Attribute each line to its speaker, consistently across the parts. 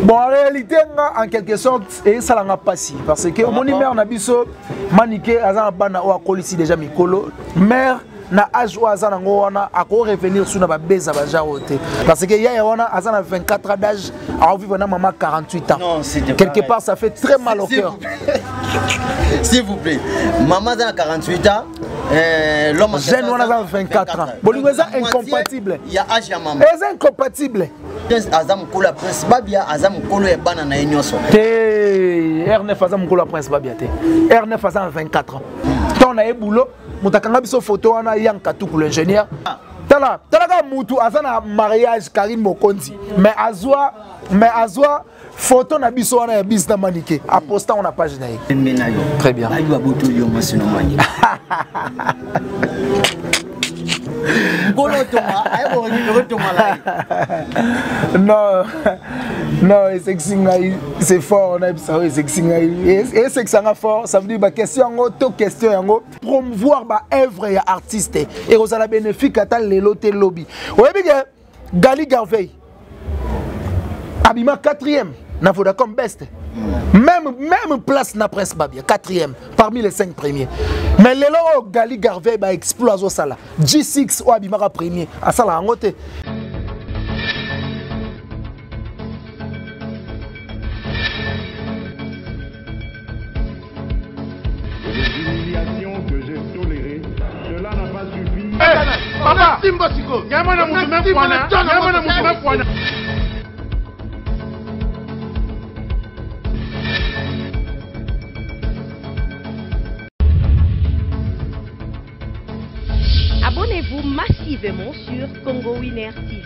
Speaker 1: Bon, en réalité, en quelque sorte, esalanga pasi parce que omoni mère na biso Manike aza na bana oyo akolisi déjà mikolo mère na âge oyo aza nango wana ako revenir sur na babeza bagenre oyo te parce que yaya wana aza na 24 ans d'âge aovivre na mama 48 ans.
Speaker 2: Non,
Speaker 1: quelque part ça fait très mal au cœur.
Speaker 2: S'il vous plaît, maman aza na 48 ans, l'homme
Speaker 1: jeune wana aza na 24 ans, bolingo eza incompatible.
Speaker 2: Ya âge ya mama
Speaker 1: eza incompatible.
Speaker 2: Prince aza mokolo ya Prince Babia, aza mokolo ya bana na ye nyonso.
Speaker 1: Te, R9 aza mokolo ya Prince Babia te. R9 aza na 24 ans. Ntango na ye boulot, moto akanga biso photo wana Yang Katuku l'ingénieur. Tala, tala kaka mutu aza na mariage Karine Mokonzi, mais azwa photo na biso wana ya bis na Manike, aposta ngo na page na ye.
Speaker 2: Pembe na yo.
Speaker 1: Très bien.
Speaker 2: Bayi babotoli yo mwasi na Manike. Nkolo tonga, aye korécupérer tonga na ye.
Speaker 1: Non, non, esekisi ngai, c'est fort, nayebisa oyo esekisi ngai, esekisa nga fort. Ça veut dire baquestion yango to question yango, promouvoir baœuvre ya artiste ekozala bénéfique ata lelo te lobi. Oyebi ke Gali Garvey abima quatrième na Vodacom Best, même place na Prince Babia, quatrième parmi les cinq premiers. Mais lelo oyo Gali Garvey baexploit azosala, G6 oyo abimaka premier asala yango te.
Speaker 3: Les humiliations que j'ai tolérées, cela n'a pas suffi.
Speaker 4: Papa, simba siko. Nyama na mutu me fwana. Nyama na mutu me fwana.
Speaker 5: Abonnez-vous massivement sur Congo Winner TV.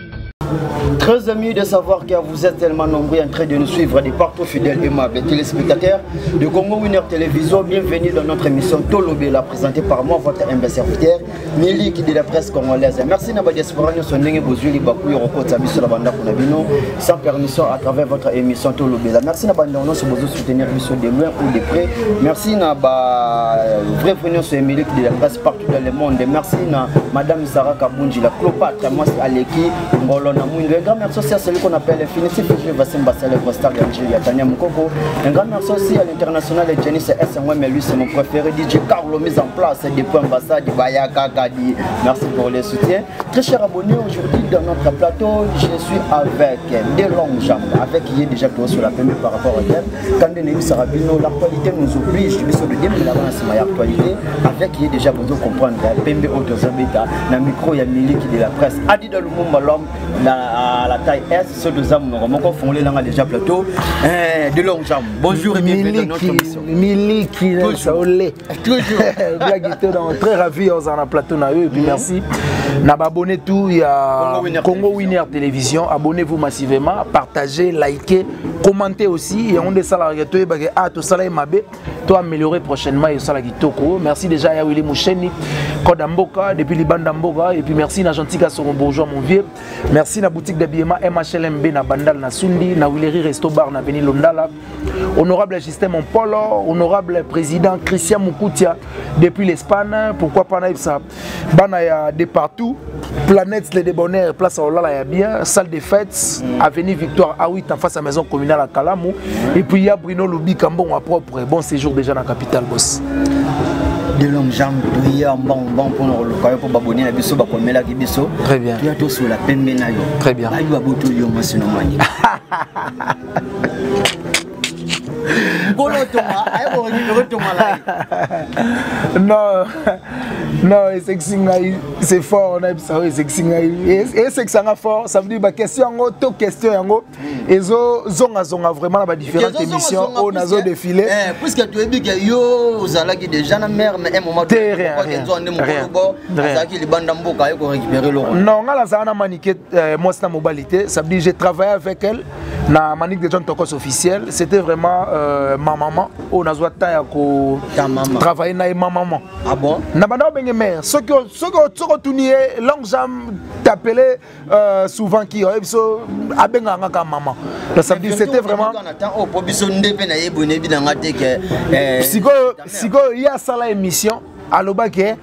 Speaker 2: Très ému de savoir que vous êtes tellement nombreux en train de nous suivre de partout, fidèles, aimables téléspectateurs de Congo Winner Télévision. Bienvenue dans notre émission Tolobela, présentée par moi, votre humble serviteur, Milik de la presse congolaise. Merci na ba diaspora nyonso ndenge bozwi libaku ya kokota biso na bandako na bino sans permission à travers votre émission Tolobela. Merci na bandeko nyonso bozo soutenir biso de loin ou de près. Merci na ba vrai vrai nyonso ya Milik de la presse partout dans le monde. Merci na Madame Sarah Kabunji, la Cléopâtre, moi c'est Aleki Ngolo na Mwindo. Un grand merci aussi à celui qu'on appelle Infinity Fifri Vassim Bassale, Star Angel Yatania Mukoko. Un grand merci aussi à l'international Jenny S. Mais lui c'est mon préféré DJ Carlo, mise en place depuis ambassade Bayaka Kadi. Merci pour le soutien. Très cher abonné, aujourd'hui dans notre plateau, je suis avec des longues jambes, avec qui est déjà toi sur la première par rapport au thème. Quand on est Sarabino, l'actualité nous oblige, biso de dire la actualité, avec qui est déjà besoin de comprendre Pembe Otozabeta, na micro ya Miliki de la presse. Adida Lumumba, l'homme la taille S, ceux de Zam, nous font les langues déjà plateau. De longues jambes. Bonjour et bienvenue dans notre émission.
Speaker 1: Miliki,
Speaker 2: Toujours. Toujours.
Speaker 1: Blague donc très ravi aux en plateau na et puis merci. Na abonné tout il y a Congo Winner Télévision, abonnez-vous massivement, partagez, likez, commentez aussi et on descend la to ba ah to sala mabe to améliorer prochainement et sala kitoko. Merci déjà à Willy Moucheni, Code Mboka depuis Libanda Mboka et puis merci na gentil son bourgeois mon vieux. Merci na boutique d'habillement MHLMB na Bandal na Sundi, na Willery Resto Bar na Beni Londala. Honorable Justin Mompolo, honorable président Christian Mukutia depuis l'Espagne, pourquoi pas na ça bana ya de partout, planète les débonnaires, place à Olala ya bien, salle des fêtes, avenue Victoire A8 en face à maison communale à Kalamu, et puis il y a Bruno Lubi Kambon à propre, bon séjour déjà dans la capitale boss.
Speaker 2: De longues jambes, toya mbang mbang pour nous pour babonner na biso bakomela ki biso.
Speaker 1: Très bien.
Speaker 2: Toya to sur la pembe na yo.
Speaker 1: Très bien.
Speaker 2: Bayu babotoli yo mwasi na mani. Nkolo tonga, aye korécupérer tonga na ye.
Speaker 1: Non, non, esekisi ngai, c'est fort, nayebisa oyo esekisi ngai, esekisa nga fort. Ça veut dire baquestion yango to question yango ezozongazonga vraiment na badifférentes émissions oyo nazo défilé.
Speaker 2: Puisque toyebi ke yo ozalaki déjà na mare, mais un moment
Speaker 1: Te, rien, rien,
Speaker 2: nde mokolo bo azalaki libanda mboka, aye korécupérer loko.
Speaker 1: Non, nga nazala na Manike mwasi na mobali te. Ça veut dire j'ai travaillé avec elle na Manique de John Tokos officiel. C'était vraiment ma maman oyo nazwa temps ya ko
Speaker 2: Ta maman.
Speaker 1: travailler na ye, ma maman.
Speaker 2: Ah bon?
Speaker 1: Na banda obenge mare, soki otuni ye longue jambe t'appelait souvent qui oyebi so abengaka nga kaka maman. Donc ça veut dire c'était vraiment
Speaker 2: na temps oyo po biso nde mpe nayebi oyebi nanga te ke
Speaker 1: Sikoyo sikoyo ye asala émission, alobaki.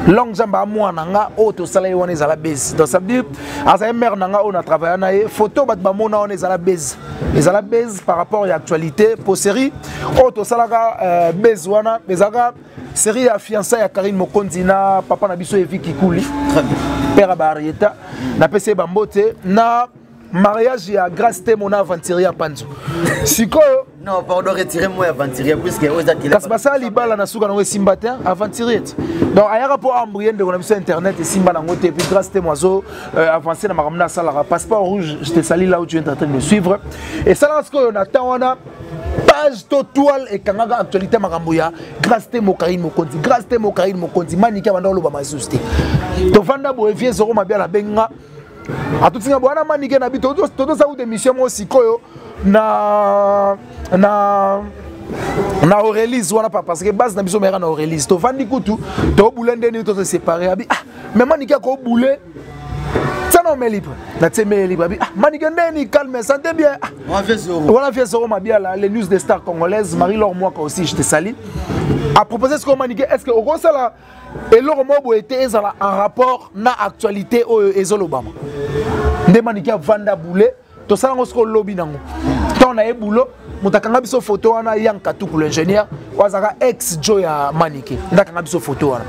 Speaker 1: Longue jambe amwana nga oyo tosala ye wana ezala base. Donc ça veut dire azali mère na nga oyo na travailla na ye, photo bato bamona wana ezala base. Ezala base par rapport ya actualité po série oyo tosalaka base wana ezalaka série ya fiançailles ya Karine Mokonzi na papa na biso Evi Kikuli.
Speaker 2: Très bien.
Speaker 1: Père ya Baarieta. Napesi ye bambote na mariage ya Grâce Temo na aventurier ya Panzo. Sikoyo
Speaker 2: Non, pardon, retirez-moi aventurier puisque oza
Speaker 1: kasi basala libala na suka nango esimba te, aventurier te. Donc ayaka mpo embrouye ndeko na biso internet, esimba nango te. Puis Grâce Temo azo avance na makambo na asalaka. Passeport rouge, je te salue là où tu es en train de me suivre. Esalaka sikoyo na temps wana page to toile ekangaka actualité makambo ya Grâce Temo, Karine Mokonzi, Grâce Temo, Karine Mokonzi. Maniki abanda oloba masusu te. Tovanda boye, vie Zoro Mabiala abenga, atutinga bwana Manike na bi totosala kuta émission moko sikoyo na Aurélis wana pa, parce que base na biso mayaka na Aurélis. Tovandi kutu, tobule nde nini, tose séparé. Abi ah, mais Manike akobule tiana ome libre, natie me libre. Abi ah, Manike ndeni calme, santé bien. Ah, wana vie Zoro Mabiala, les news des stars congolaises, Marie-Laure Mwaka aussi, je te salue. A proposer ce que Manike, est-ce que okosala eloko moko boye te ezala en rapport na actualité oyo ezolobama? Nde Manike avanda bule, tosala yango sikoyo lobi nango ntango na ye bulo. Moto akanga biso photo wana, Yang Katuku l'ingénieur oyo azalaka ex jo ya Manike, nde akanga biso photo wana.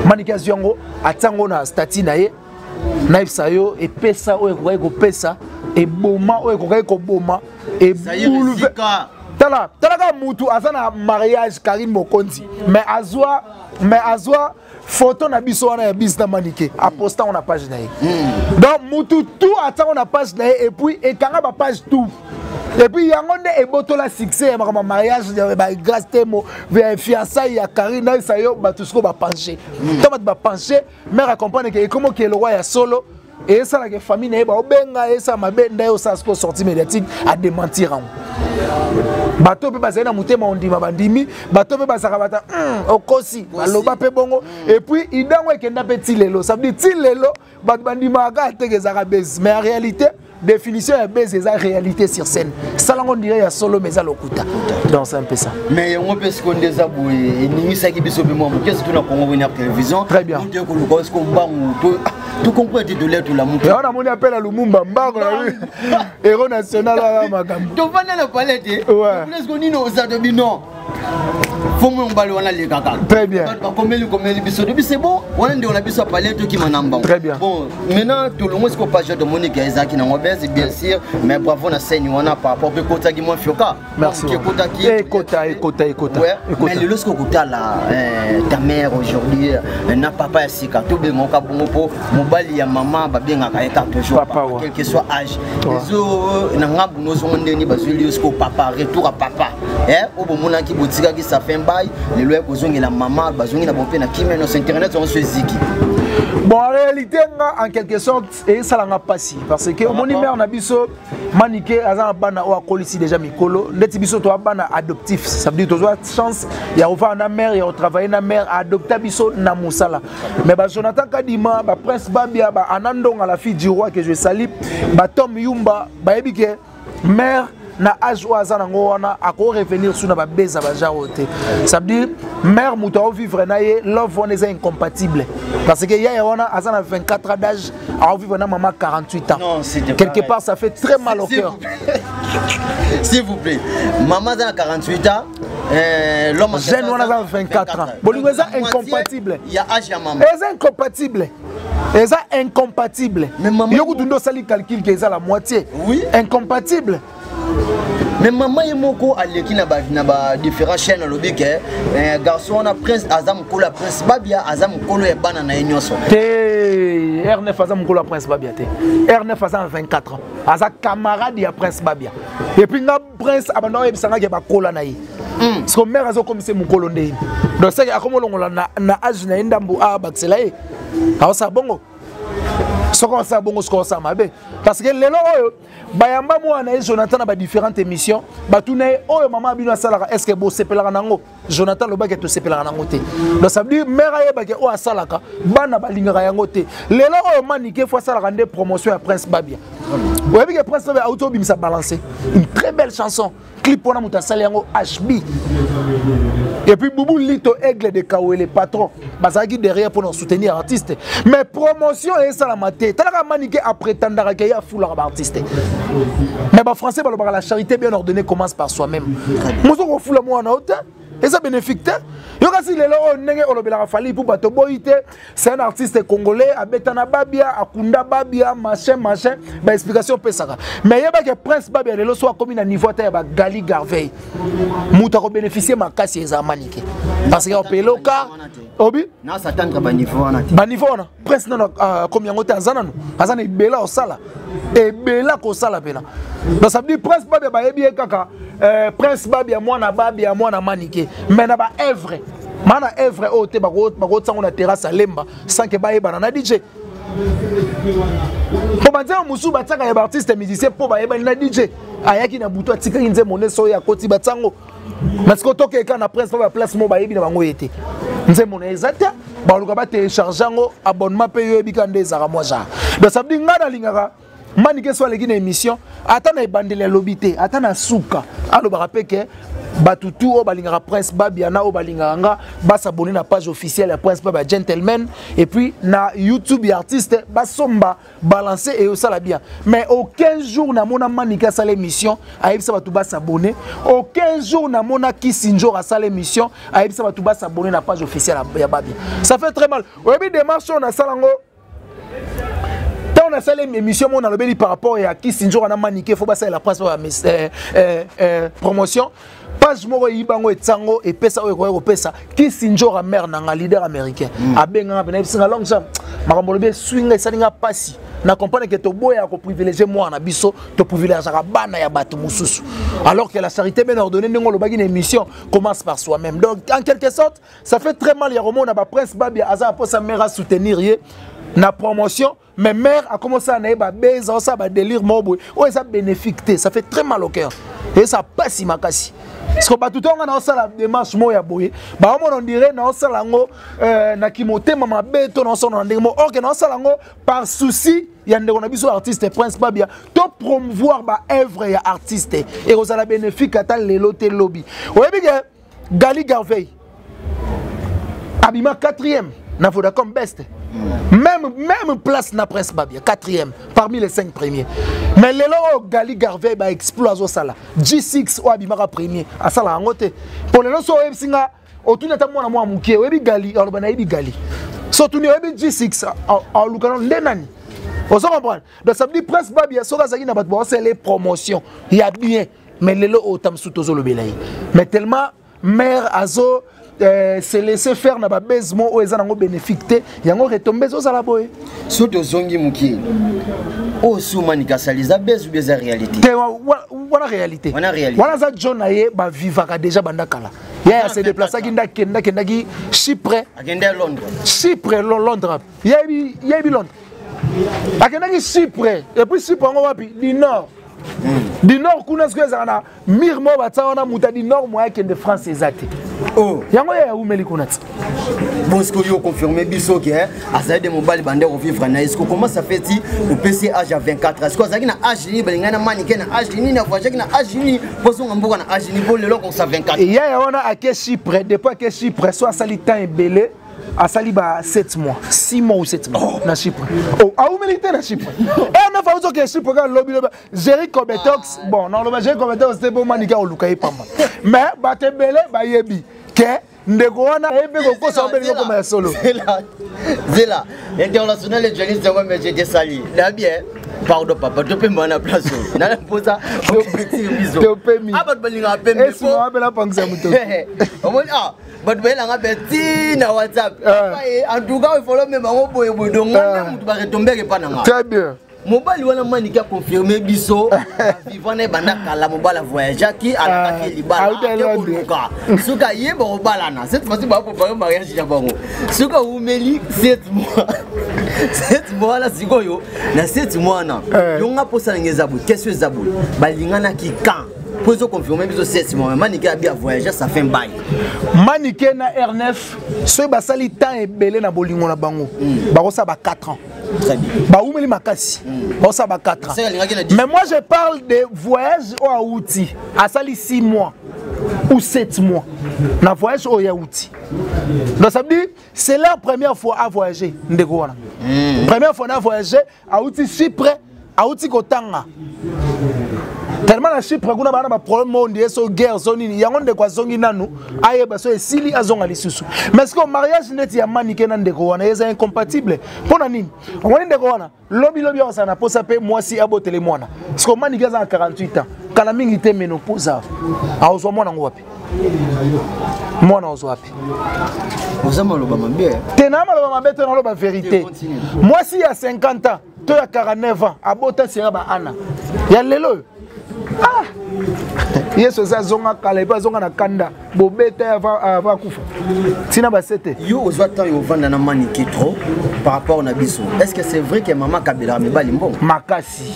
Speaker 1: Manike azwi yango, atia yango na statut na ye. Nayebisa yo, epesa oyo ekokaki kopesa, eboma oyo ekokaki koboma, ebouleverse. Tala, tala kaka, mutu aza na mariage Karine Mokonzi, mais azwa photo na biso wana ya bis na Manike, aposta ngo na page na ye. Donc mutu tout atia ngo na page na ye, et puis ekanga bapage tout, et puis yango nde ebotola succès ya makambo ya mariage ya bagrâce Temo, fiançailles ya Karine. Nayebisa yo, bato sikoyo bapenche to bato bapenche, mare acomprendre ke ekomi okende lokwa ya solo, esalaka famille na ye baobenga, esala mabe. Nde osala sikoyo sortie médiatique, adémentir yango. Bato mpe bazali na motema ondima, bandimi. Bato mpe bazalaka bata okosi, baloba mpe bongo. Et puis idango ekenda mpe ti lelo. Ça veut dire ti lelo bato bandimaka kaka teke ezalaka base, mais en réalité définition ya base eza réalité sur scène. Salango ndire ya solo, mais eza lokuta. Donc c'est un peu ça.
Speaker 2: Mais yango mpe sikoyo nde eza boye, eningisaki biso mpe mwa moke, surtout na Congo Winner Télévision.
Speaker 1: Très bien.
Speaker 2: Moto ekoluka siko mbangu to comprendre te, douleur tolamuki.
Speaker 1: Yango namoni appel ya Lumumba, mbango na héros national wana, makambo.
Speaker 2: Tovanda na palais te. Siko nini oza tobi non, fo mo mobali wana alekaka.
Speaker 1: Très bien.
Speaker 2: Bato bakomeli komeli biso, tobi c'est bon, wana ndeko na biso apalais, tokima na mbango.
Speaker 1: Très bien.
Speaker 2: Bon, maintenant tolongo siko page, tomoni ke ezalaki nango bese, bien sûr, mais bravo na scène wana par rapport mpe ekotaki mwa fioka.
Speaker 1: Merci.
Speaker 2: Ekotaki.
Speaker 1: Ekota, ekota, ekota.
Speaker 2: Ouais.
Speaker 1: Ekota.
Speaker 2: Mais lelo soki okotala ta mère aujourd'hui na papa ya sika, tobengaka bongo mpo mobali ya mama babengaka ye kaka toujours
Speaker 1: Papa, ouais.
Speaker 2: quel que soit âge. Ezo na ngambu nozongo ndeni bazweli yo siko papa, retour à papa, oyo bomonaki botikaki, ça fait bail. Lelo ya kozongela mama, bazongi na bango mpe na kimia nyonso, internet yango so eziki.
Speaker 1: Bon, en réalité nga en quelque sorte esalanga mpasi, parce que omoni mare na biso Manike aza na bana oyo akolisi déjà mikolo ndeti biso. Toa bana adoptif, ça veut dire tozwa chance ya kovanda na mare, ya kotravaille na mare, aadopta biso na mosala. Mais bajonathan Kadima, baprince Babia, baanandonga, la fille du roi que je salue, batom Yumba, bayebi ke mare na age oyo aza nango wana akorevenir su na babeza bagenre oyo te. Ça veut dire mare moto aovivre na ye love wana eza incompatible, parce que yaya wana aza na 24 ans d'âge, aovivre na mama 48 ans.
Speaker 2: Non, c'était
Speaker 1: quelque
Speaker 2: pareil.
Speaker 1: Part ça fait très mal au
Speaker 2: S'il
Speaker 1: cœur.
Speaker 2: vous plaît. S'il vous plaît, maman aza na 48 ans, l'homme en
Speaker 1: Jeune wana aza na 24 ans. Bolingo eza
Speaker 2: Donc, moitié
Speaker 1: incompatible.
Speaker 2: ya âge ya mama.
Speaker 1: Eza incompatible, eza incompatible.
Speaker 2: Mais maman-
Speaker 1: Yo kutu nde osali calcul ke eza la moitié.
Speaker 2: Oui.
Speaker 1: Incompatible.
Speaker 2: Mais mama ye moko aleki na ba différents chaînes, alobi ke garçon wana prince aza mokolo ya Prince Babia, aza mokolo ya bana na ye nyonso.
Speaker 1: Te, R9 aza mokolo ya Prince Babia te. R9 aza na 24 ans, aza camarade ya Prince Babia. Et puis nga Prince abanda oyebisangaki ya bakola na ye, parce que mare azokomisa mokolo nde ye. Donc seke akomi olongola na age na ye ndambo, abakisela ye, aosala bongo. Soki osala bongo, soki osala mabe, parce que lelo oyo bayamba mwana ye Jonathan na badifférentes émissions, batuna ye: oyo mama bino asalaka, est ce que bosepelaka nango? Jonathan alobaki tosepelaka nango te. Donc ça veut dire mare ayebaki oyo asalaka, bana balingaka yango te. Lelo oyo Manike fo asalaka nde promotion ya Prince Babia. Oyebi ke Prince Babia auti obimisa Balancer, une très belle chanson. Clip wana moto asali yango HB. Et puis Boubou Lito, Aigle de Kawele, patron, bazalaki derrière pour nous soutenir artiste. Mais promotion esalama te. Talaka Manike aprétendaka ke ye afulaka ba artiste. Mais ba français balobaka la charité bien ordonnée commence par soi-même. Mozo kofula mwana o te, eza bénéfique te. Yo kasi lelo oyo ndenge olobelaka Fally Ipupa bato boyi te, c'est un artiste congolais, abeta na Babia, akunda Babia, machin machin, ba explication pesaka. Mais yeba ke Prince Babia lelo so akomi na niveau ata ya ba Gali Garvey. Moto ako bénéficier makasi eza Manike. Parce que opeloka obi
Speaker 2: na s'attendre ba niveau wana te.
Speaker 1: Ba niveau wana Prince nano akomi yango te, aza nano, aza na ebela osala. Ebela kosala pena. Donc ça veut dire Prince Babia bayebi ye kaka Prince Babia mwana Babia mwana Manike. Mais na ba œuvre, mana œuvre oyo te bako tsango na terrasse à Lemba sans que bayebana na DJ. Po banzembo mosusu batiaka ya baartiste musicien mpo bayebani na DJ. Ayaki na butu atikaki nzembo nde soki akoti batsango. Mais sikoyo tokeka na Prince mpo ba place moko bayebi na bango ye te. Nzembo na eza te, baluka ba télécharge yango abonnement mpe yo yebi ka nde ezalaka mwa genre. Donc ça veut dire ngai nalingaka Manike so aleki na émission ata na ebandeli alobi te, ata na suka alobaka mpe ke bato tu oyo balingaka Prince Babia na oyo balingaka nga basabone na page officielle ya Prince Babia Gentleman et puis na YouTube ya artiste basomba balancer et osala bien. Mais aucun jour namona Manike asala émission ayebisa bato basabone, aucun jour namona Kisinjor asala émission ayebisa bato basabone na page officielle ya Babia. Ça fait très mal. Oyebi démarche oyo nasala yango ntango nasali émission moko nalobeli par rapport ya Kisinjor na Manike fo basalela Prince Babia promotion, page moko eyiba yango etsango epesa oyo ekoki kopesa Kisinjora mère nanga leader américain abenganga mpe nayebisi nga longue jambe makambo olobi eswi nga esali nga mpasi na comprendre ke toboyaka koprivilégie mwana na biso, toprivilégiaka bana ya bato mosusu, alors que la charité bien ordonnée ndenge olobaki na émission commence par soi-même. Donc en quelque sorte ça fait très mal ya komona ba Prince Babia aza mposa mère a soutenir ye na promotion, mais mère a commencé à naye ba beza osa ba délire moko boye oyo eza bénéfique te. Ça fait très mal au cœur et ça passe makasi parce que bato tonga na osala démarche moko ya boye baomona on dirait na osala yango na kimotema mabe to na osala na ndenge moko, or que na osala yango par souci ya ndeko na biso artiste Prince Babia, to promouvoir ba œuvre ya artiste ekozala bénéfique ata lelo te lobi. Oyebi ke Gali Garvey abima 4e na Vodacom Best, même place na Prince Babia, 4e parmi les 5 premiers. Mais lelo oyo Gali Garvey ba exploit azosala, G6 oyo abimaka premier asala yango te. Po lelo so oyebisi nga otuni ata mwana mwa moke oyebi Gali, aloba nayebi Gali. So otuni oyebi G6, aluka nde nani, ozo comprendre. Donc ça veut dire Prince Babia soki azalaki na bato baosala promotion ya bien, mais lelo oyo ta mosusu tozolobela ye, mais tellement mère azo se laisser faire na babase mo oyo eza nango bénéfique te, yango retombe ezozala boye.
Speaker 2: So tozongi mokie oyo sumani kasali eza base ou bien eza réalité?
Speaker 1: Te, wana réalité.
Speaker 2: Wana réalité.
Speaker 1: Wana aza John na ye bavivaka déjà banda kala. Ye ase déplaçaki nde akendaki Chypre.
Speaker 2: Akende Londres.
Speaker 1: Chypre, Londres, yebi Londres, akendaki Chypre. Et puis Chypre yango wapi? Du nord, du nord kuna sikoyo ezalaka na mire moko batia wana, moto ya du nord moya akende France eza te.
Speaker 2: Oh.
Speaker 1: Yango ye awumeli kuna ti.
Speaker 2: Bon, sikoyo yo confirme biso ke azali de mobali bande kovivre na ye. Siko comment ça fait ti opesi âge ya 24 ans? Siko azalaki na âge nini balingai na Manike? Na âge nini avoyageaki? Na âge nini pozonga mboka? Na âge nini po lelo akosa 24?
Speaker 1: Yaya wana ake Chypre, depuis ake Chypre so asali temps ebele, asali ba 7 mois, 6 mois ou 7 mois na Chypre. Oh, awumeli te na Chypre. E nafa ozoke Chypre kaka lobi lobi Jerry Cobetox. Bon, naloba Jerry Cobetox te, bo Manike oluka ye pamba, mais bato ebele bayebi ke ndeko wana ayebi mpe kokosa obelingi okoma ya solo.
Speaker 2: Zela, Zela international journaliste yango, mais je te sali na bien. Pardon papa, topemba na place oyo nana mposa objectif biso.
Speaker 1: Topemi.
Speaker 2: Ah, bato balingaka pembe.
Speaker 1: Esima wapela pangisa moto.
Speaker 2: Omoni, ah, bato bayelanga mpe ti na WhatsApp. En tout cas il faut mema yango boye boye, donc nga nde moto baretombeke epa na nga.
Speaker 1: Très bien.
Speaker 2: Mobali wana Manike aconfirme biso vivant na ye banda kala. Mobali avoyageaki, alakaki libala, ake koluka soki ayeba kobalana. Cette fois-ci baprépare mariage na bango. Soki awumeli 7 mois, 7 mois wana sikoyo na 7 mois wana yo nga mposa nange eza boye, question eza boye: balinganaki quand? Po ezoconfirme biso 7 mois, Manike abi avoyage, ça fait bail.
Speaker 1: Manike na R9 soki basali temps ebele na bolingo na bango, bakosala ba 4 ans. Baumeli makasi, baosala ba 4 ans. Mais moi, je parle de voyage oyo awuti, asali 6 mois ou 7 mois na voyage oyo awuti. Donc ça veut dire c'est leur première fois à voyager, ndeko wana. Première fois na voyager, awuti Chypre, awuti kotanga. Tellement na Chypre kuna bana ba problème oyo ndie so guerre so nini, yango ndeko azongi nanu ayeba so esili, azonga lisusu. Mais ce que mariage neti ya Manike na ndeko wana eza incompatible. Mpona nini? Omoni ndeko wana lobi lobi akosala na posa mpe mwasi abotele mwana. Parce que Manike aza na 48 ans, kala mingi te ménopause, aozwa mwana ngo wapi? Mwana ozwa wapi?
Speaker 2: Oza maloba mabe.
Speaker 1: Te, na maloba mabe te, naloba vérité. Mwasi ya 50 ans to ya 49 ans abota sera baana ya lelo oyo. Ah! Yesu eza azonga kala epe azonga na kanda bobeta avant akufa ntina basete.
Speaker 2: Yo ozwa temps yo ovanda na Manike trop par rapport na biso. Est ce que c'est vrai que mama akabelaka mibali mbongo?
Speaker 1: Makasi.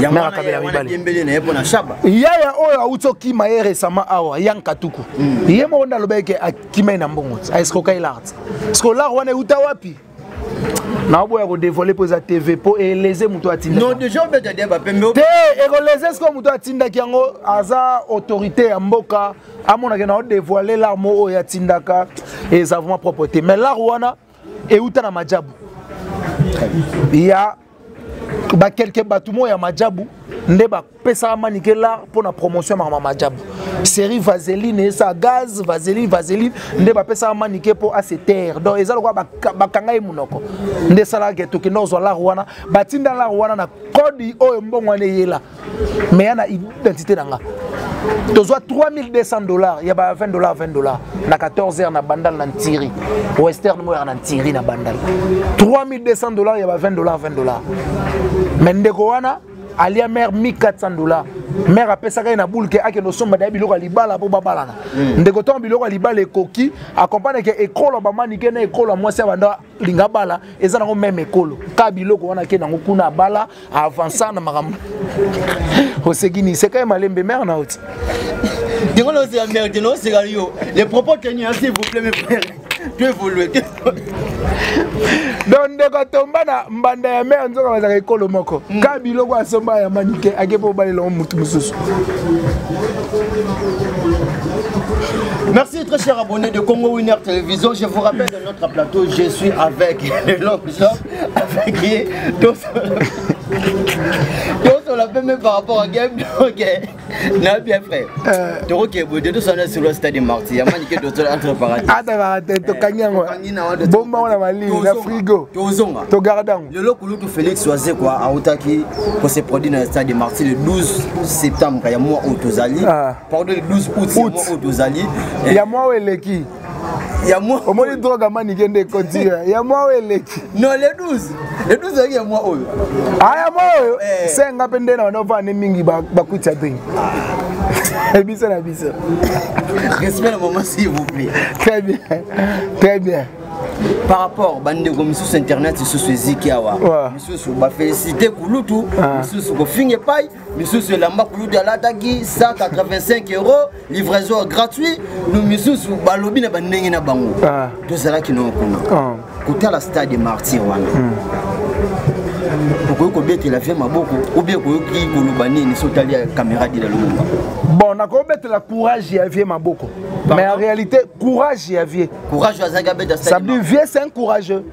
Speaker 2: Yango
Speaker 1: Mara
Speaker 2: wana
Speaker 1: akabela
Speaker 2: ye wana
Speaker 1: mibali.
Speaker 2: Diembele na ye mpo na shaba.
Speaker 1: Yaya oyo awuti okima ye récemment awa, Yanka Tuku, ye moko nde alobaki ke akima ye na mbongo ti aescroka ye l'art. Parce que l'art wana euta wapi? Naoboya kodévoile mpo eza TV, mpo eleze moto atindaki.
Speaker 2: Non, déjà obeta de bapembe.
Speaker 1: Te, ekoleze sikoyo moto atindaki yango aza autorité ya mboka, amonake na odévoile l'art mo oyo atindaka eza vraiment propre te. Mais l'art wana euta na majabu ya bakelke bato moko ya majabu nde bapesaka Manike l'art mpo na promotion ya makambo ya majabu, série vaseline esa gaz, vaseline, vaseline nde bapesaka Manike mpo ase taire. Donc eza lokola bakanga ye monoko nde esalaka ke tokende kozwa l'art wana. Batinda l'art wana na code oyo mbongo wana eyela, mais ya na identité na nga. Tozwa 3200 $ ya ba 20 $, 20 $ na 14 heures na Bandal, na Ntiri Western moyaka na Ntiri na Bandal, 3200 $ ya ba 20 $, 20 $. Mais ndeko wana alia mare 1400 $. Mare apesaka ye na boule ke akende osomba daya biloko ya libala mpo babalana. Ndeko, ntango biloko ya libala ekoki, accompagne ke ekolo bamanike na ekolo ya mwasi ya banda linga bala eza nango meme ekolo ka biloko wana ake nango kuna abala, avansa na makambo. Oseki nini? Seka ye malembe, mare na oti.
Speaker 2: Ndenge noseka mare te, noseka yo. Les propos tenus, hein, s'il vous plaît, mes frères, tu évolues.
Speaker 1: Donc ndeko atomba na mbanda ya mare, nzoka bazalaka ekolo moko. Ka biloko asomba ya Manike ake mpo obalela ngo mutu mosusu.
Speaker 2: Merci, très chers abonnés de Congo Winner Télévision. Je vous rappelle, de notre plateau, je suis avec l'homme avec qui tous on l'a fait même par rapport à game. Ok, na bien frère. Toroke boye tout ça sur le stade Martyr. Manike dozo entre parenthèses.
Speaker 1: Ata parenthèse, tokangi yango. Bomba wana malili na frigo.
Speaker 2: Tozonga.
Speaker 1: Togarde yango.
Speaker 2: Lelo kulutu Félix Wazekwa autaki ko se produire dans le stade Martyr le 12 septembre ya mois oyo tozali.
Speaker 1: Ah.
Speaker 2: Pardon, le 12 août ya
Speaker 1: Août.
Speaker 2: mois oyo tozali.
Speaker 1: Ya mwa oyo eleki.
Speaker 2: Ya mois
Speaker 1: omoni drogue amanike nde ekoti ya mwa oyo eleki.
Speaker 2: Non, le 12. Le 12 ezalaki ya mois oyo.
Speaker 1: Ah, ya mwa oyo.
Speaker 2: Eh.
Speaker 1: Senga mpe nde na bando ovanda mingi bakwiti ya drink biso na biso.
Speaker 2: Respect le moment, s'il vous plaît.
Speaker 1: Très bien, très bien.
Speaker 2: Par rapport bandeko misusu, internet lisusu eziki awa. Misusu bafélicité kulutu, misusu kofinga epai, misusu elamba kulutu alataki 185 €, livraison gratuit. No misusu balobi na bandenge na bango. Tozalaki nango kuna kotala stade Martyr wana. Okoki kobetela vie maboko ou bien okoki koloba nini so otali ya caméra dila Lumumba?
Speaker 1: Bon, nakobetela courage ya vie maboko, mais en réalité courage ya vie.
Speaker 2: Courage azalaki abeta.
Speaker 1: Ça veut dire vie, c'est un courageux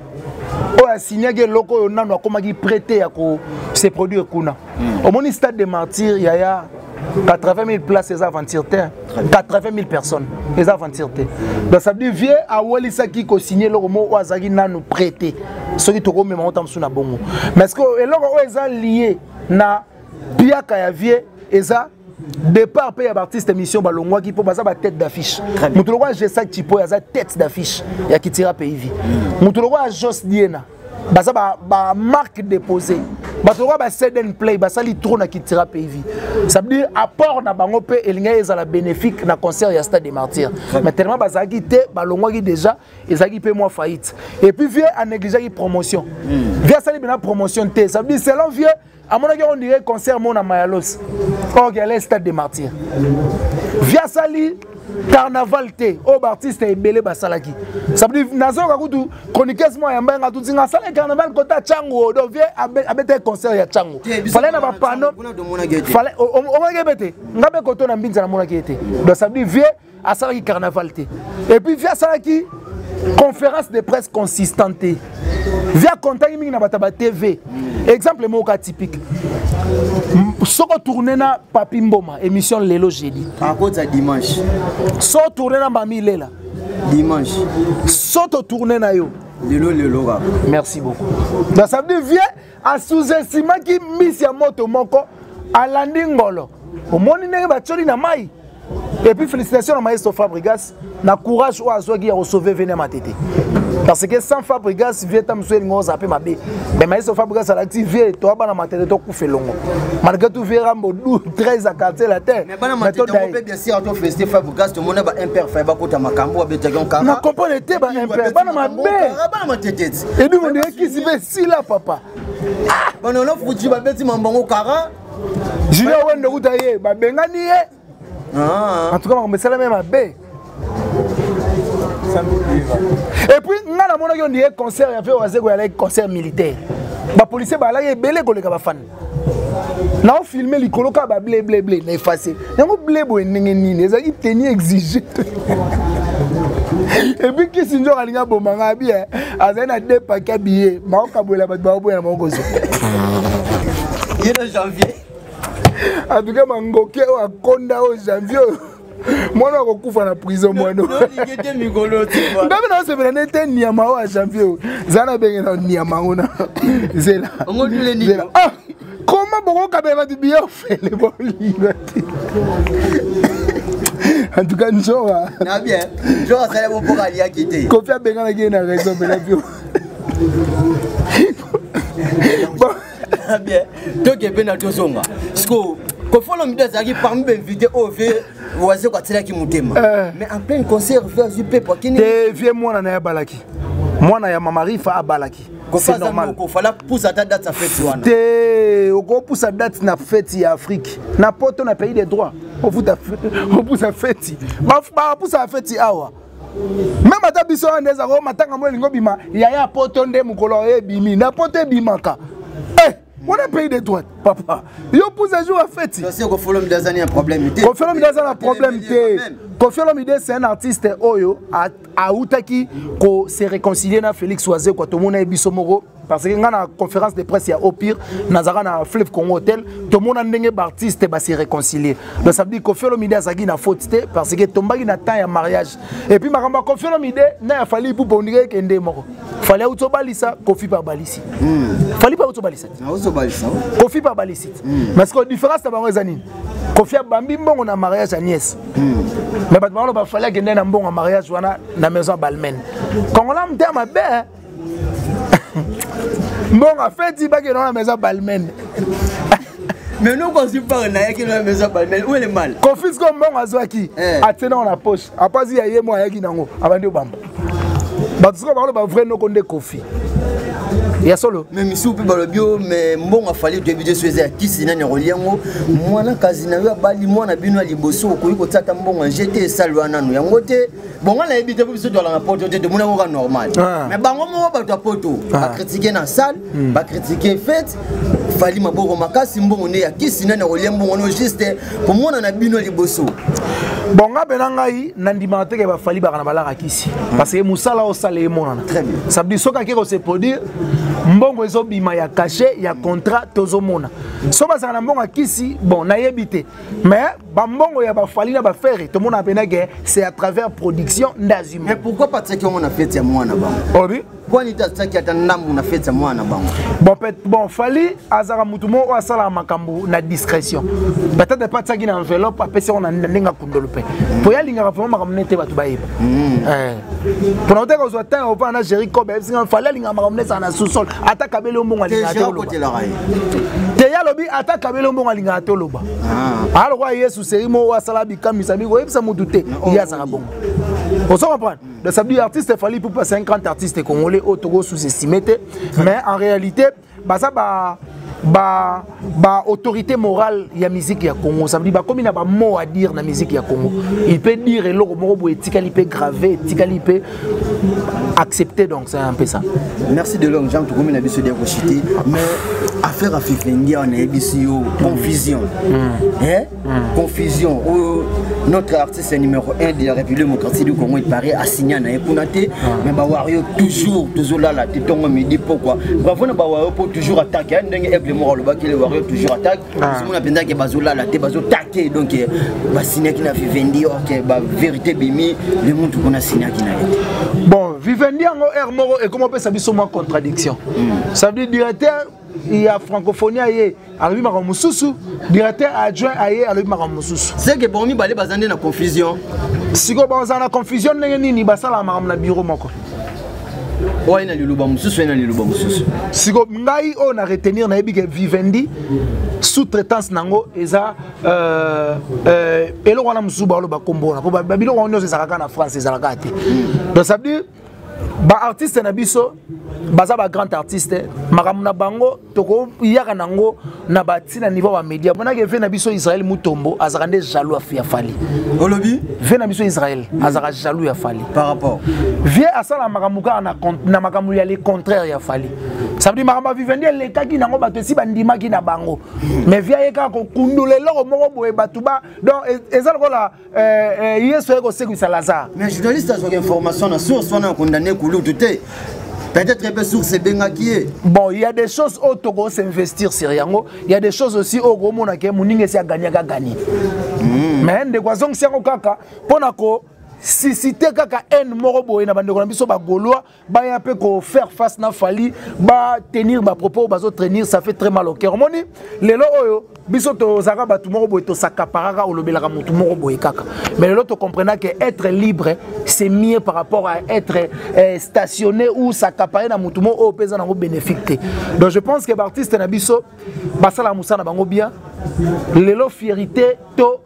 Speaker 1: oyo asignaki eloko oyo nano akomaki prêté ya ko se produire kuna. Omoni stade de Martyr, yaya, 80 000 places, eza aventure te. 80 000 personnes, eza aventure te. Donc ça veut dire vie awelisaki kosigne eloko moko oyo azalaki nanu prêté. Soki tokomema ngo ta mosusu na bongo, mais ce que eloko oyo eza lié na piaka ya vie eza départ mpe ya baartiste mission balongwaki mpo baza batête d'affiche. Moto lokola Gesac Chipo aza tête d'affiche ya Kitira Pays Vie, moto lokola Jos Diena, baza bamarque déposée, bato lokola ba Ceden Play basali trop na Kitira Pays Vie. Ça veut dire apport na bango mpe elingaki ezala bénéfique na concert ya stade de Martyr, mais tellement bazalaki te, balongwaki déjà, ezalaki mpe mwa faillite. Et puis vie anégligeaki promotion. Vie asali bena promotion te. Ça veut dire, selon vie, amonaki on dirait concert mo na Mayalos, or ale stade de Martyr. Vie asali Carnaval te oyo baartiste ebele basalaki. Ça veut dire nazoyoka kutu chroniqueuse moko ayamba yanga tuti nga asalaki carnaval kota Tshangu, donc vie abetaki concert ya Tshangu. Fallait na bapano, fallait omonaki ebe te, nga mpe koto na mbinza namonaki ye te. Donc ça veut dire vie asalaki carnaval te. Et puis vie asalaki conférence de presse consistante te. Vie akontaki mingi na bato ya ba TV. Exemple moko atypique, soko tourne na Papi Mboma, émission Lelo Jeudi.
Speaker 2: Akota dimanche.
Speaker 1: So tourne na Mami Lela
Speaker 2: dimanche.
Speaker 1: So totourne na yo
Speaker 2: lelo lelo kaka.
Speaker 1: Merci beaucoup. Donc ça veut dire vie asous-estimaki mbisi ya moto moko alandi ngolo, omoni ndenge batioli na mai. Et puis félicitations à maestro Fabregas na courage oyo azwaki ya kosauve vene Matete, parce que sans Fabregas vie ta mosusu elingi ozala mpe mabe. Mais maestro Fabregas alakisi vie toa bana Matete tokufa elongo malgré tout. Vie Rambo 13 à Quartier Latin.
Speaker 2: Mais bana Matete yango mpe, bien sûr, tofélicité Fabregas. Tomona ba imper fai bakota makambo, abetaki
Speaker 1: nkara. Na comprendre te, ba imper bana mabe.
Speaker 2: Bana Matete.
Speaker 1: Ebi mondenge kisi mpe esila papa.
Speaker 2: Banono fuji babeti mambango kara.
Speaker 1: Junior Wendo kuta ye babengani ye. En tout cas makambo esalami mabe. Et puis nga namonaki on dirait concert ya fe Wazeko yalaki concert militaire, bapolisier bazalaki ebele koleka bafani. Naofilme likolo kaka bable ble ble na efface yango ble boye ndenge nini ezalaki teni exige. Et puis kisi nzoko alingi aboma nga abi azali na deux paquet ya billet maokabwela bato baoboya na moko kozwa.
Speaker 2: Ye na Janvier.
Speaker 1: En tout cas mangoke oyo akonda oyo Janvier oyo mwana akokufa na prison mwana. Ngabi naosepela nde te niama oyo ya Janvier oyo zala na benge na niama ngo na zela zela. Ah, koma bokokabela bato biye ofele bolinga te. En tout cas nzoka
Speaker 2: na bien nzoka asala bopoka aliaki te.
Speaker 1: Kofi abenganaki ye na raison mpena bio.
Speaker 2: Bien, toke mpe na tozonga siko. Koffi Olomide azalaki parmi bainvité oyo vie Wazeko atielaki motema, mais en plein concert vie azwi pepo akini.
Speaker 1: Te, vie mwana na ye abalaki, mwana ya mama Rifa abalaki. C'est normal.
Speaker 2: Kofala pusa ata date ya fête wana.
Speaker 1: Te, okopusa date na fête ya Afrique na poto na pays de droit ofuta opusa feti bapusa feti awa meme ata biso wana nde ezalaka matanga mo elingi obima yaya poto nde mokolo oyo ebimi na poto ebimaka. Eh, wana pays de droite papa, yo pusa jour ya feti.
Speaker 2: Koffi Olomide aza na problème te.
Speaker 1: Koffi Olomide aza na problème te. Koffi Olomide, c'est un artiste oyo autaki ko se réconcilier na Félix Wazekwa. Tomona ye biso moko, parce que nga na conférence de presse ya Opire nazalaka na Fleuve Congo Hotel, tomona ndenge baartiste base réconcilier. Donc ça veut dire Koffi Olomide azalaki na faute te, parce que tombaki na temps ya mariage. Et puis makambo ya Koffi Olomide na ya Fally Ipupa ondike ekende moko. Fally auti obalisa, Koffi mpe abalisi. Fally mpe auti obalisa te, Koffi mpe abalisi te. Parce que différence na bango eza nini? Koffi abambi mbongo na mariage ya nièce, mais bato bango bafali akende na mbongo ya mariage wana na maison ya Balmain. Kongola motema mabe, mbongo afeti bakende wana maison Balmain.
Speaker 2: Mais nous, quand tu parles, nayaki na maison Balmain, où est le mal?
Speaker 1: Koffi siko mbongo azwaki, atie nango na poche, apasi ya ye mo ayaki nango abandi obamba bato. Sikoyo bakolo bavrai noko nde Koffi ya solo.
Speaker 2: Mais misusu mpe balobi o mais mbongo afali toyebi te so eza ya kisi nani akolia yango. Mwana kazi na yo abali mwana bino ya liboso, okoki kotia ata mbongo ya jete esali wana nanu yango te. Bon, nga nayebi te mpo biso toalaka poto te, tomoni yango kaka normal. Mais bango moko bato ya poto bacritiquer na salle, bacritiquer fête Fally maboko makasi, mbongo nde ya kisi nani akolia mbongo no juste po mwana na bino ya liboso.
Speaker 1: Bon, nga mpe na ngai nandimaka teke bafali baka na balaka kisi, parce que mosala osala emonana.
Speaker 2: Très bien.
Speaker 1: Ça veut dire soki ake kose produire, mbongo ezobima ya cachet ya contrat tozomona. So bazalaka na mbongo ya kisi, bon, nayebi te, mais bambongo ya bafali na bafere tomona mpena ke c'est à travers production nde azwi.
Speaker 2: Mais pourquoi pas tiaki yango na fête ya mwana bango?
Speaker 1: Obi.
Speaker 2: Kwani te atiaki ata ndambu na fête ya mwana bango?
Speaker 1: Bon, peut bon, Fally azalaka mutu moko oyo asalaka makambo na discrétion. Peut-être mpe atiaki na enveloppe, apesi yango na ndenge akundolo mpe po ye alingaka vraiment makambo nete bato bayeba. Mpona oteka kozwa temps ofana na Géri Kobe ayebisinga Fally alingaka makambo nde ezala na sous-sol. Ata kabeli yo mbongo alingaka te oloba te. Ye alobi ata kabeli yo mbongo alingaka te oloba. Alokola Yesu seri moko asala bikamisa mingi, oyebisa mutu te. Ye azalaka bongo, ozo comprendre? Donc ça veut dire artiste Fally Ipupa, c'est un grand artiste congolais oyo toko sous-estimer te, mais en réalité baza ba Ba ba autorité morale ya musique ya Congo, ça veut dire bakomi na ba mot à dire na musique ya Congo. Il peut dire eloko moko boye etikali mpe gravé, etikali mpe accepté, donc c'est un peu ça.
Speaker 2: Merci de longue jambe, tokomi na biso dia kochite, mais affaire ya Vivendi awa nayebisi yo confusion. Hein? Confusion oyo notre artiste numéro 1 de la République démocratique du Congo, il paraît asigna na ye kuna te, mais bawario toujours tozolala te, ntongo, midi, pokwa. Bravo na bawario mpo toujours attaque ya ndenge Aigle moko alobaki, le wario toujours attaque. Ozomona mpenza ke bazolala te, bazotake. Donc basignaki na Vivendi, ok, bavérité bimi, le mutu kuna asignaki na ye te.
Speaker 1: Bon, Vivendi yango aire moko ekoma opesa biso mwa contradiction. Ça veut dire directeur ya francophonie aye alobi makambo mosusu, directeur adjoint aye alobi makambo mosusu.
Speaker 2: C'est que bango mibale baza nde na confusion.
Speaker 1: Sikoyo bazala na confusion ndenge nini basalaka makambo na bureau moko?
Speaker 2: Oyo aye na liloba mosusu, aye na liloba mosusu.
Speaker 1: Sikoyo ngai oyo na retenir, nayebi ke Vivendi sous-traitance nango eza eloko wana mosusu baloba kombo wana, po babiloko wana nyonso ezalaka na France, ezalaka te. Donc ça veut dire baartiste na biso baza bagrand artiste, makambo na bango tokoyaka nango na batina niveau ya bamédia. Monaki ve na biso Israel Mutombo azalaka nde jaloux ya Fally.
Speaker 2: Olobi?
Speaker 1: Ve na biso Israel azalaka jaloux ya Fally.
Speaker 2: Par rapport
Speaker 1: vie asala makambo kaka na makambo ya le contraire ya Fally. Ça veut dire makambo ya Vivendi elekaki nango, bato esi bandimaki na bango, mais vie aye kaka kokundula eloko moko boye bato ba. Donc eza lokola Yesu aye kosekwisa Lazare.
Speaker 2: Mais journaliste azwaka information na source wana, akondamne kulutu te, peut-être mpe source ebengaki ye.
Speaker 1: Bon, il y a des choses oyo toko s'investir sur yango, il y a des choses aussi oyo komona ke moninga esi agagnaka gagné, mais ndeko azongisi yango kaka mpona ko susciter kaka haine moko boye na bandeko na biso bagaulois, baya mpe kofaire face na Fally, batenir bapropos oyo bazotenir. Ça fait très mal au cœur. Omoni lelo oyo biso tozalaka bato moko boye, tosakaparaka, olobelaka motu moko boye kaka, mais lelo tocomprena que être libre, c'est mieux par rapport à être stationné ou s'accaparer na motu moko oyo mpe eza nango bénéfique te. Donc je pense que baartiste na biso basalaka mosala na bango bien. Lelo fierité to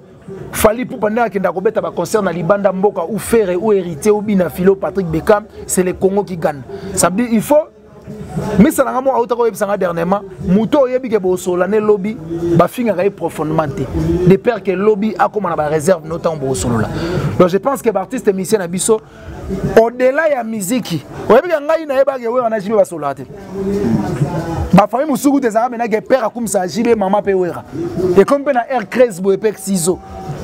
Speaker 1: Fally Ipupa ndenge akenda kobeta baconcert na libanda mboka, ou Ferre ou Héritier ou Bina Filo, Patrick Beckham, c'est le Congo qui gagne. Ça veut dire il faut misala nga moko autaka oyebisanga dernièrement, moto oyebi ke bosola ne lobi bafingaka ye profondément te, de peur ke lobi akóma na baréserve no ntango bosolola. Donc je pense que baartiste musicien na biso, au-delà ya miziki, oyebi ke ngai nayebaki Wera na JB basololaka te. Bafamille mosuku te ezalaka menake père akumisa JB, mama mpe Wera, ekomi mpe na air crise boye mpe ciseau.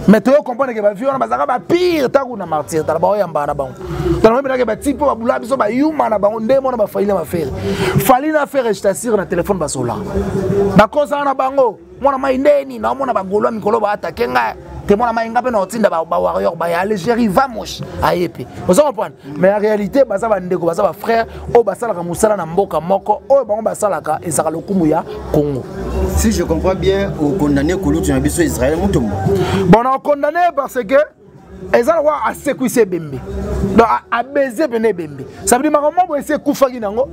Speaker 1: Mais toyo comprendre ke bavie wana bazalaka bapire ntango na martyr, tala baoyambaka na bango, tala moyebi bati mpo babula biso bayuma na bango nde mona baFally na baFerre. Fally na Ferre, je t'assure, na telefone basolaka, bakosaka na bango. Mwana mai ndeni naomona bagaulois mikolo baatake ngai te, mwana mai nga mpe na otinda bawarrior baya Algérie, vamos aye mpe, oza comprendre. Mais en réalité baza bandeko, baza bafrère oyo basalaka mosala na mboka moko. Oyo bango basalaka ezalaka lokumu ya Congo.
Speaker 2: Si je comprends bien, okondamne kulutu na biso Israel Mutombo?
Speaker 1: Bon, na okondamne parce que eza lokola asekwisi ebembe, donc abeze pene ebembe. Ça veut dire makambo moko esi ekufaki nango,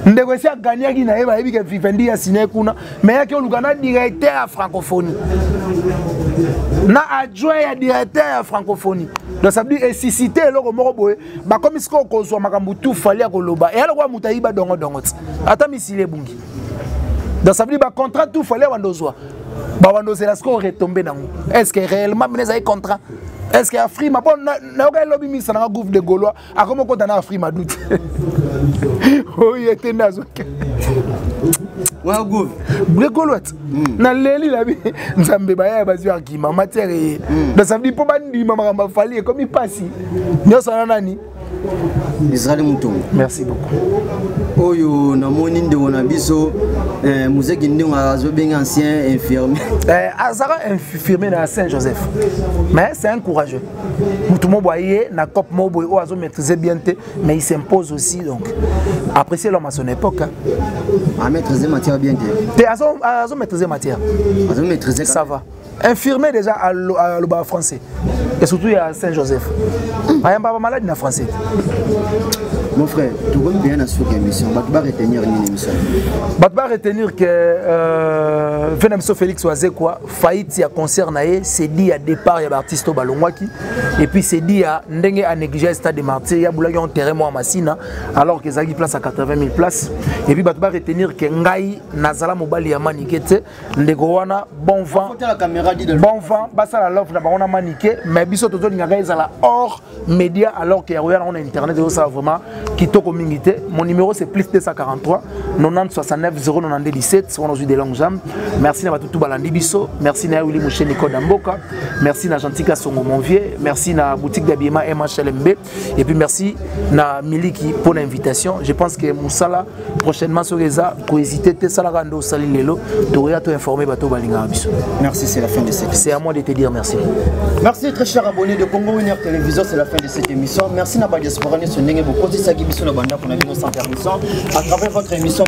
Speaker 1: ndeko esi agagnaki na ye, bayebi ke Vivendi asigne kuna, mais yaki oluka na directeur ya francophonie na adjoint ya directeur ya francophonie. Donc ça veut dire esuscité eloko moko boye, bakomi sikoyo kozwa makambo tu Fally ya koloba eya lokola moto ayiba dongodongo ti ata misili ebungi. Donc ça veut dire bacontrat tu Fally ya bando ozwa, babando ozela sikoyo retombe nango. Est ce que réellement mine ezali contrat? Est ce que Afrima, mpo nayoka elobi misa nanga groupe de gaulois akomi okota na Afrima dute oyo ete nde azoke de gaulois ti naleli na bi Nzambe baya bazwi argument matière eye. Donc ça veut dire mpo bandima makambo aFally ekomi mpasi nyonso wana nani?
Speaker 2: Israel Mutombo.
Speaker 1: Merci beaucoup.
Speaker 2: Oyo namoni ndeko na biso muzeki ndenge azobenga ancien infirmier.
Speaker 1: Azalaka infirmier na Saint Joseph, mais c'est un courageux motu mo boye aye na cop mo boye oyo azomaîtrise bien te, mais il s'impose aussi. Donc apprécier l'homme à son époque, hein.
Speaker 2: Amaîtrise matière bien te?
Speaker 1: Te, azomaîtrise matière.
Speaker 2: Azomaîtrise.
Speaker 1: Ça va. Infirmier déjà alobaka français et surtout ya Saint Joseph. Ayamba ba malade na français.
Speaker 2: Mon frère, tokomi bien na suka émission. Bato ba retenir nini émission?
Speaker 1: Bato ba retenir que vena biso Félix Wazekwa faillite ya concert na ye, c'est dit ya départ ya ba artiste oyo balongwaki et puis c'est dit ya ndenge a négligé stade de Martyrs ya bulaki en terrain mwa Masina alors que ezalaki place à 80 000 places. Et puis bato ba retenir que ngai nazala mobali ya Manike te, ndeko wana bon vent, bon vent basala love na bango na Manike, mais biso tozolingaka ezala hors média alors que ya koya nango na internet ezosala vraiment kitoko mingi te. Mon numéro c'est plus 243 90 69 092 17, wana ozwi de longues jambes. Merci na bato tu balandi biso, merci na Willy Mouché Nicole Damboka, merci na Gentil Kasongo mon vieux, merci na boutique d'habillement MHLMB et puis merci na Miliki pour l'invitation. Je pense que Moussala prochainement sur eza ko hésiter te salaka ndo sali lelo toya to informer bato balingaka biso.
Speaker 2: Merci, c'est la fin de cette
Speaker 1: C'est à moi de te dire merci.
Speaker 2: Merci très cher abonné de Congo Winner Télévision, c'est la fin de cette émission. Merci na ba diaspora nyonso ndenge bokotisaki biso na bandako na bino sans permission à travers votre émission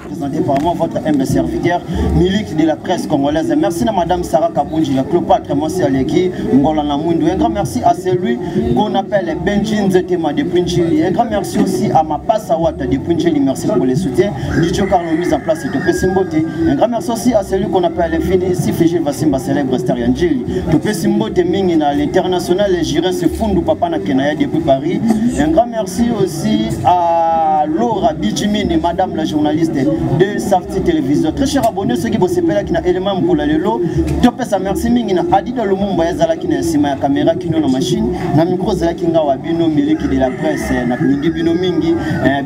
Speaker 2: présentée par moi, votre humble serviteur, Milik de la presse congolaise. Merci à Madame Sarah Kabunji, la Cléopâtre, moi c'est Aleki, Ngola Namundu. Un grand merci à celui qu'on appelle Benji Nzetema depuis Njili. Un grand merci aussi à ma Passawata depuis Njili. Merci pour les soutiens. Dicho Carlo mise en place et Topesi Mbote. Un grand merci aussi à celui qu'on appelle Fini Sifiji Vasimba, célèbre star ya Njili. Topesi Mbote mingi na l'international Jirin Sefundu Papa na Kenaya depuis Paris. Un grand merci aussi à Laura Bijimini, Madame la journaliste de Safety Télévision. Très cher abonné, ceux qui bosepela qui na élément mpola lelo, topesa merci mingi na Adida Lumumba ezalaki na sima ya caméra kino na machine, na micro ezalaki nga wa bino Miliki de la presse, na mingi bino mingi,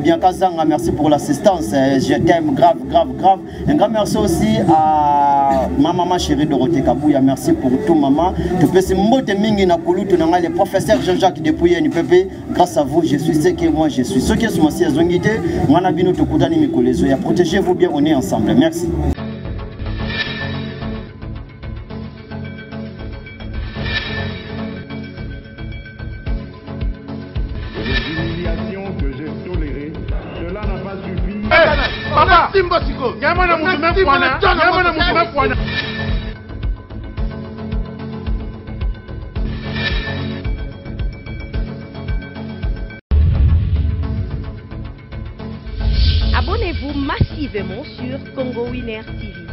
Speaker 2: bien Kazanga, merci pour l'assistance, je t'aime grave grave grave. Un grand merci aussi à ma maman chérie Dorothée Kabouya, merci pour tout maman. Topesi mbote mingi na kulutu na ngai le professeur Jean-Jacques depuis NPP. Grâce à vous, je suis ce que moi je suis. Ceux qui sont assis à Zongite, moi bino tokutani mikolezo ya protégez-vous bien, on est ensemble. Merci.
Speaker 3: Les humiliations que j'ai tolérées, cela n'a pas suffi.
Speaker 4: Hey, papa, Simba siko. Nyama na mutu me fwana. Nyama na mutu me fwana.
Speaker 5: Abonnez-vous massivement sur Congo Winner TV.